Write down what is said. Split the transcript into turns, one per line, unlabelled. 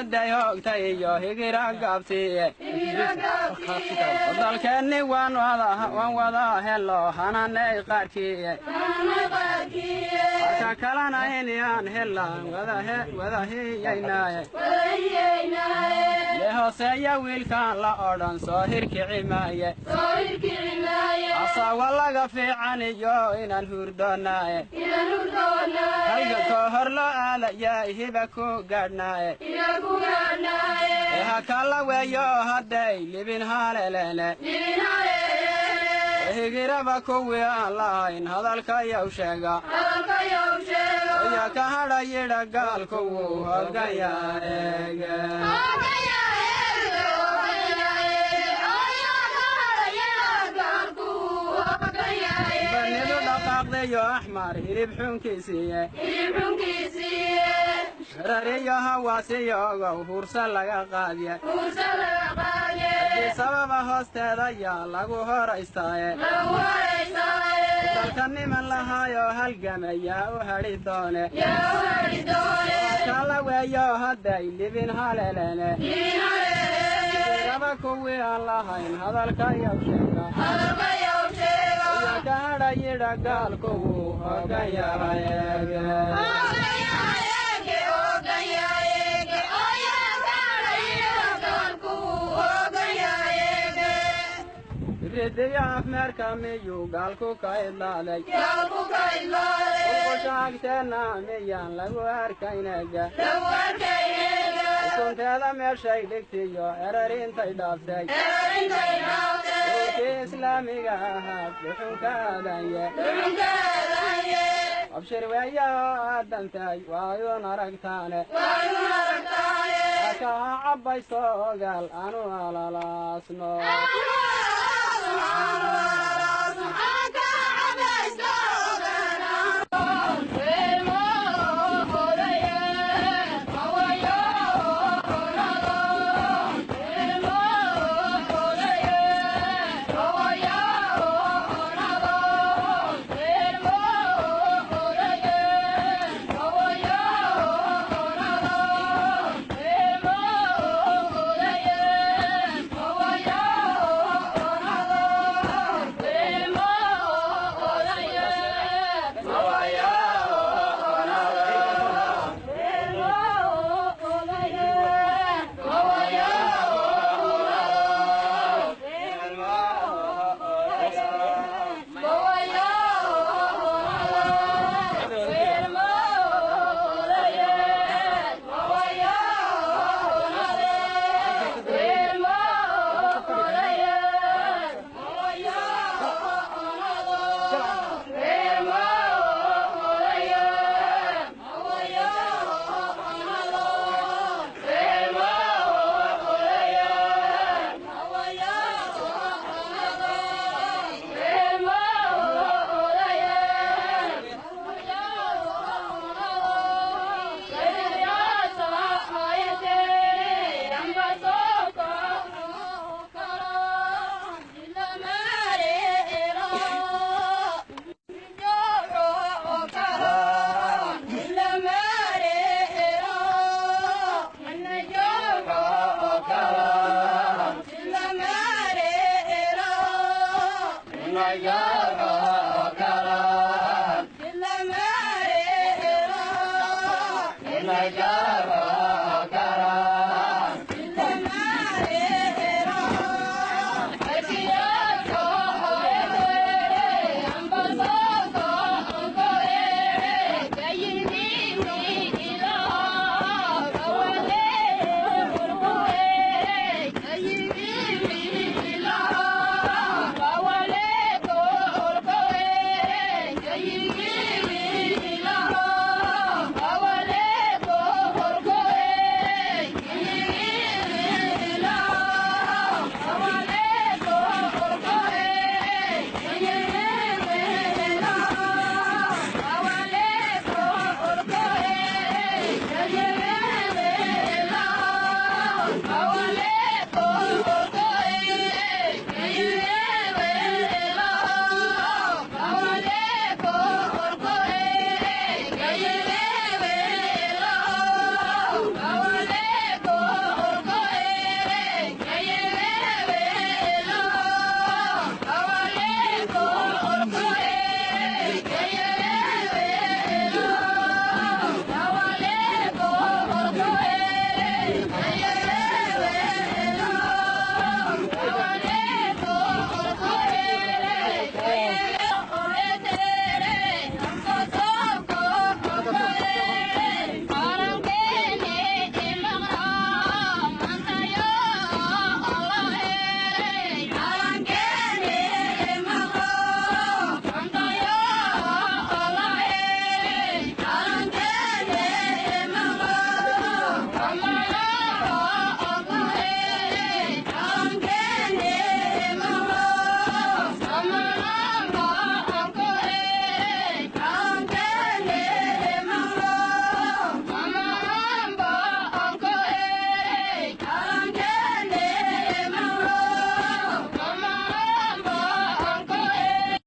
Hadday hoogtay iyo higira gaabsiiye, dalkeenni waan wada helo hananay qaarkiiye, marka kalena inaan helaan wada hiyaynaaye. Le hooseeya wiilkaan la odhan soo hirkici maaye, asawa laga fiican iyo inaan hurdoonaaye, halgankoo hor loo aadayay hiba ku gaadhnaaye. Ha kala weeyo hadday libin haleeleene, higiraba kuwii aan lahayn hadalkayaw sheega, oya ka hadha yidha gaalku wuu hogayaeege. Banidu dhaqaaqdayo axmar hilib xunkiisiiye, rariyo hawaasiyogow hursa laga qaadye, haddii sababa hoosteeda yaa lagu horaystaaye, dalka niman lahaayoo halgamayaa u hadhi doone. Kala weeyo hadday libin haleeleene, raba kuwii aan lahayn hadalkayaw sheega, oya ka hadha yidha gaalku wuu hogayahayeege. Ridiyo afmeerka miyuu gaalku ka idlaaday? Qulqusha agteenna miyaan lagu arkaynega? Ukunteeda meeshay dhigtiyo erarintay dhaaftay, urkii islaamiga ahaa dhuxunka aadanye. Abshir weeya oo aadantay waayuun aragtaane, kaa cabbayso ogaal anu alalaasno.